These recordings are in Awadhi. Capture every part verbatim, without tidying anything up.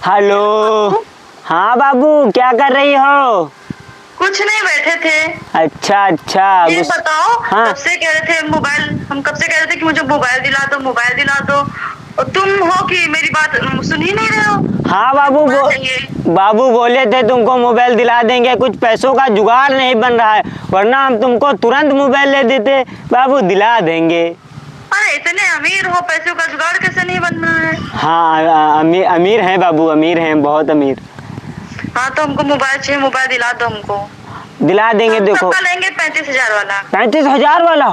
हेलो। हाँ बाबू, क्या कर रही हो? कुछ नहीं, बैठे थे। अच्छा, अच्छा, ये गुस- बताओ, हाँ। कब से कह रहे थे मोबाइल, हम कब से कह रहे थे कि मुझे मोबाइल दिला दो, मोबाइल दिला दो, और तुम हो कि मेरी बात सुन ही नहीं रहे हो। हाँ बाबू, बात बो-, चाहिए। बाबू बोले थे तुमको मोबाइल दिला देंगे, कुछ पैसों का जुगाड़ नहीं बन रहा है, वरना हम तुमको तुरंत मोबाइल ले देते। बाबू दिला देंगे। अरे, इतने अमीर हो, पैसों का जुगाड़ कैसे नहीं बन रहा है? हाँ, अ-, अमी-, अमीर हैं बाबू, अमीर हैं, बहुत अमीर। हाँ, तो हमको मोबाइल चाहिए, मोबाइल दिला दो हमको। दिला देंगे, हम देखो। सबका लेंगे पैंतीस हजार वाला। पैंतीस हजार वाला?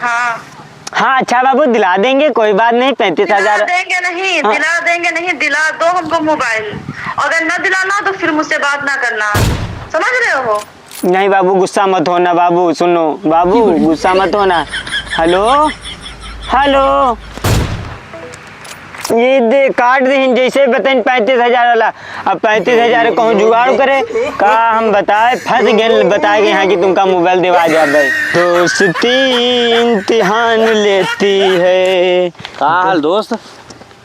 हाँ। हाँ, अच्छा बाबू, दिला देंगे, कोई बात नहीं, पैंतीस हजार। दिला देंगे नहीं, हाँ। दिला देंगे नहीं, दिला दो हमको मोबाइल। अगर न दिलाना हो तो फिर मुझसे बात ना करना, समझ रहे हो? नहीं बाबू, गुस्सा मत होना बाबू, सुनो बाबू, गुस्सा मत होना। हेलो, हेलो, ये दे काट दे, जैसे बताइन पैंतीस हजार वाला। अब पैंतीस हजार कहूँ जुगाड़ करे का, हम बताए, फंस गए, बताए गए यहाँ कि तुमका मोबाइल देवा जाबे। दोस्ती इम्तिहान लेती है। का हाल दोस्त?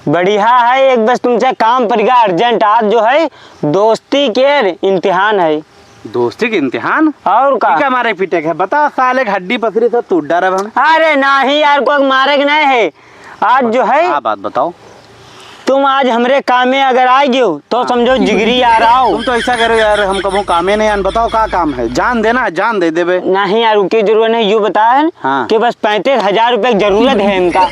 बढ़िया है, एक बस तुमसे काम पड़ गया अर्जेंट। आज जो है दोस्ती के इम्तिहान है। दोस्ती के इम्तिहान? और का? ठीक है, मारे पीटे के बता, साले के हड्डी पसरी सब टूट डारा हम। अरे नहीं यार, कोई मारे के नहीं है। आज जो है, हाँ, बात बताओ। तुम आज हमरे काम में अगर आ गयो तो हाँ। समझो जिगरी आ रहा हो। तुम तो ऐसा करो यार, हम कबो कामे नहीं आन, बताओ का काम है? जान देना, जान दे देबे। नहीं यार, उनकी जरूरत नहीं, यू बता है हाँ। कि बस पैंतीस हजार रुपए की जरूरत है इनका।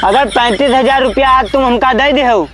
अगर पैंतीस हजार रुपया आज तुम हमका दे दे हो,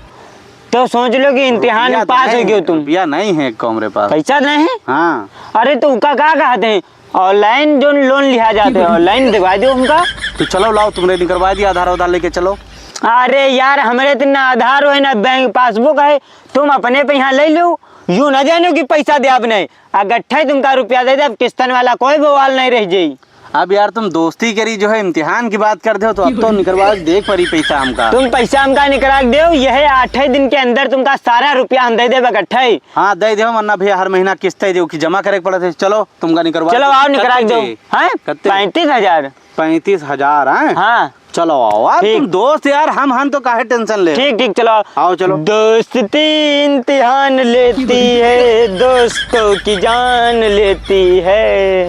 तो सोच लो कि इम्तिहान में पास हो गयो तुम। रुपया नहीं है हमरे पास। पैसा नहीं है? हाँ। अरे तो उनका का कहते हैं, ऑनलाइन जो लोन लिया जाते हैं, ऑनलाइन दिवा दो उनका। तो चलो लाओ, तुमने निकलवा दिया आधार वाधार लेके चलो। अरे यार, हमरे तो ना आधार है ना बैंक पासबुक है, तुम अपने पे यहाँ ले लो, यू ना जानो कि पैसा दे आपने। अगट्ठे तुमका रुपया दे दे, अब किस्तन वाला कोई बवाल नहीं रह जाई। अब यार तुम दोस्ती करी जो है इम्तिहान की बात कर दे हो, तो अब तो निकलवा देख परी पैसा हमका। तुम पैसा हमका निकला के देव, यह आठे दिन के अंदर तुमका सारा रुपया हम दे देब इकट्ठे। हाँ, दे देव, वरना भैया हर महीना किस्त दे कि जमा करे के पड़त है। चलो तुमका निकलवा चलो आओ निकला के देव। हैं? कत्ते? पैंतीस हजार। पैंतीस हजार, हैं? हाँ। चलो आओ, अब ठीक। तुम दोस्त यार, हम हन तो काहे टेंशन ले? ठीक, ठीक, चलो आओ। आओ, चलो। दोस्ती इम्तिहान लेती है, दोस्तों की जान लेती है।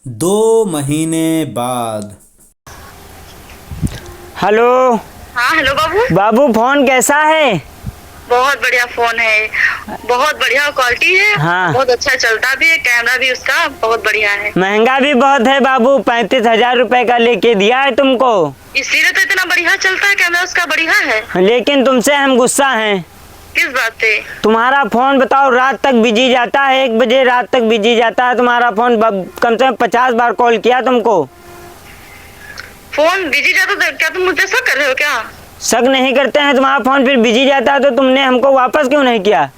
दो महीने बाद। हेलो। हाँ, हेलो बाबू। बाबू, फोन कैसा है? बहुत बढ़िया फोन है, बहुत बढ़िया क्वालिटी है, हाँ। बहुत अच्छा चलता भी है, कैमरा भी उसका बहुत बढ़िया है। महंगा भी बहुत है बाबू, पैंतीस हजार रुपए का लेके दिया है तुमको। इसीलिए तो इतना बढ़िया चलता है, कैमरा उसका बढ़िया है। लेकिन तुमसे हम गुस्सा हैं। किस बात पे? तुम्हारा फोन बताओ, रात तक बिजी जाता है, एक बजे रात तक बिजी जाता है तुम्हारा फोन। ब-, कम से कम पचास बार कॉल किया तुमको। फोन बिजी जाता तो क्या तुम मुझ पे शक कर रहे हो क्या? शक नहीं करते हैं, तुम्हारा फोन फिर बिजी जाता है तो तुमने हमको वापस क्यों नहीं किया?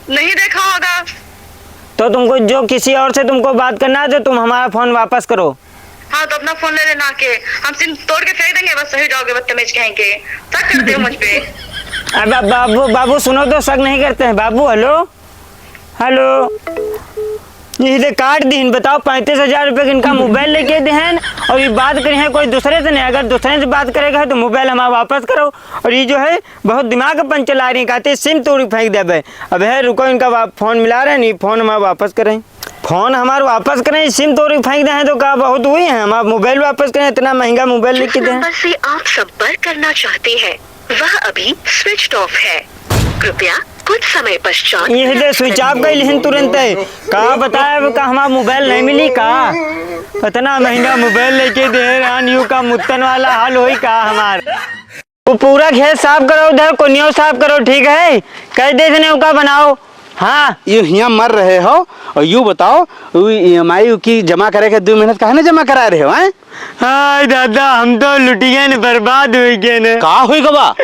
नहीं देखा होगा। तो तुमको जो किसी और से तुमको बात करना है तो तुम हमारा फोन वापस करो। हाँ, तो अपना फोन ले लेना आके, हम सिम तोड़ के फेंक देंगे, बस सही जाओगे, बदतमीज कहेंगे, शक करते हो मुझ पे। अब बा-, बाबू, बाबू सुनो तो, शक नहीं करते हैं बाबू। हेलो, हेलो, ये दे काट दीन, बताओ, पैंतीस हजार रुपये के इनका मोबाइल लेके देहन और ये बात करी है कोई दूसरे से नहीं। अगर दूसरे से बात करेगा है तो मोबाइल हमारा वापस करो। और ये जो है बहुत दिमाग अपन चला रही, कहते सिम तोड़ के फेंक देबे। अब है रुको, इनका वा-, फोन मिला रहे हैं, ये फोन हमारा वापस करें। फोन हमार वापस करें, सिम तोड़ के फेंक दे हैं तो का बहुत हुई है? हमार मोबाइल वापस करें, इतना महंगा मोबाइल जिस लेके दे हैं। नंबर से आप संपर्क करना चाहते हैं, वह अभी स्विच ऑफ है। कृपया कुछ समय पश्चात ये दे स्विच ऑफ कर लिहन तुरंत है। का बताए अब का हमार मोबाइल नहीं मिली का? इतना महंगा मोबाइल लेके दे रहन यू का मुत्तन वाला हाल होई का हमार? वो पूरा खेत साफ करो, उधर कोनियो साफ करो, ठीक है? कह दे इसने ओका बनाओ। हाँ। यू हियाँ मर रहे हो और यू बताओ, वो ईएमआई की जमा करे के दो महीने काहे ना जमा करा रहे हो, हैं? हाय दादा, हम तो लुटिए न, बर्बाद हुई गए न। का हुई गवा?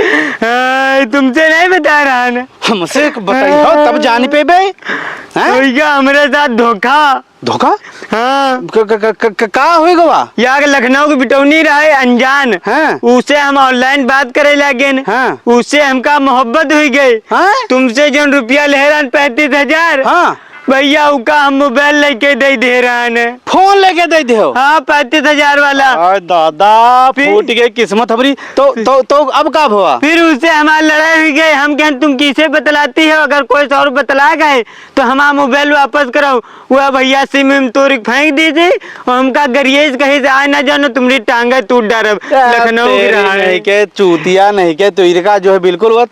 हाय, तुमसे नहीं बता रहा न। हमसे एक बताई हो, तब जान पे बे। हैं? हुई गया हमरे साथ धोखा। धोखा? हाँ। क-, क-, क-, क-, क-, का होई गवा? यार, लखनऊ के बिटौनी रहे अनजान। हाँ। उसे हम ऑनलाइन बात करे लागेन। हाँ। उसे हमका मोहब्बत हुई गई। हाँ? तुमसे जौन रुपया ले रहन पैंतीस हजार, हाँ। भैया, उका हम मोबाइल लेके दे दे रहन। फोन लेके दे दे हो? हाँ, पैंतीस हजार वाला। अरे दादा, फिर? फूट गई किस्मत हमरी। तो, तो, तो अब का भवा? फिर उससे हमार लड़ाई हुई गई। हम कहेन, "तुम किसे बतलाती हो? अगर कोई से और बतला गए तो हमार मोबाइल वापस कराओ।" वह भैया सिम विम तोड़ के फेंक दी थी और हमका गरिए से कहीं से आए ना जानो, तुम्हरी टांगे तूट डारब। आ, लखनऊ तेरी गिरा है। नहीं के चूतिया नहीं के, तो इनका जो है बिल्कुल वो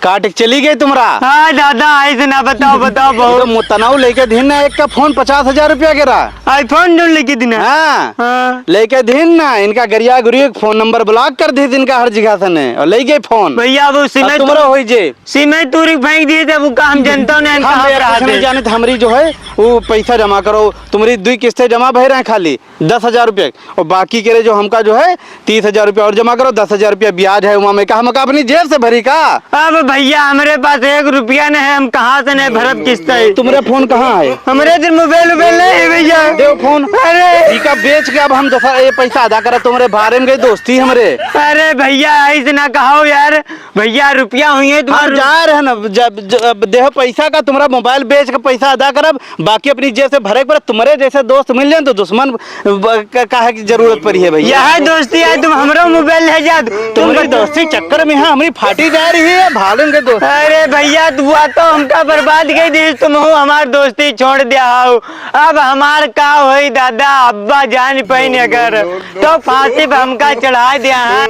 काट के चली गई तुम्हरा। हाँ दादा, ऐसे ना बताओ, बताओ ये बहुत। तो मुतनाऊ लेके दिन ना एक का फोन पचास हजार रुपया के रहा। iPhone जोन लेके दिन है? हाँ। हाँ। लेके दिन ना, इनका गरिया गुरिया फोन नंबर block कर दी इनका हर जगह से ने, और ले गए फोन। भैया, वो अब सिम तुम्हरा होई जे। सिम ही तूरी फेंक दिए थे, वो का हम जनता नहीं, हम कहाँ यार रहा कुछ नहीं थे? जाने थे, हमरी जो है, वो पैसा जमा करो, तुम्हरी दुई किस्तें जमा भय रहे खाली, दस हजार रुपये, और बाकी के रहे जो हमका जो है, तीस हजार रुपया और जमा करो, दस हजार रुपया ब्याज है, वहाँ में का हम का अपनी जेब से भरी का? अब भैया, हमरे पास एक रुपया नहीं है, हम कहाँ से नहीं भरब किस्त है? तुम्हरे फोन कहाँ है? हमरे दिन मोबाइल उबाइल नहीं है भैया। देव फोन। अरे। इका बेच के अब हम दोसर ये पैसा अदा करब, तुम्हरे बारे में गई दोस्ती हमरे। अरे भैया, ऐसे ना कहो यार। भैया, रुपया हुई है हम तुम्हारे। जा रहे हैं ना, जब, जब देहो पैसा का, तुम्हरा मोबाइल बेच के पैसा अदा करब, बाकी अपनी जेब से भरे के पड़े। तुम्हरे जैसे दोस्त मिल जाए तो दुश्मन ब-, क-, काहे की जरूरत पड़ी है भैया? यह दोस्ती है, तुम हमरो मोबाइल ले जात। तुम तुम्हरी बता- दोस्ती चक्कर में है, हमरी फाटी जा रही है, भालून के दोस्त। अरे भैया, तू आ तो हमका बर्बाद कर दी, तुम हो हमार दोस्ती छोड़ दिया हो। अब हमार का होई दादा, अब्बा जान पाइन अगर तो फांसी पे हमका चढ़ा दिया है।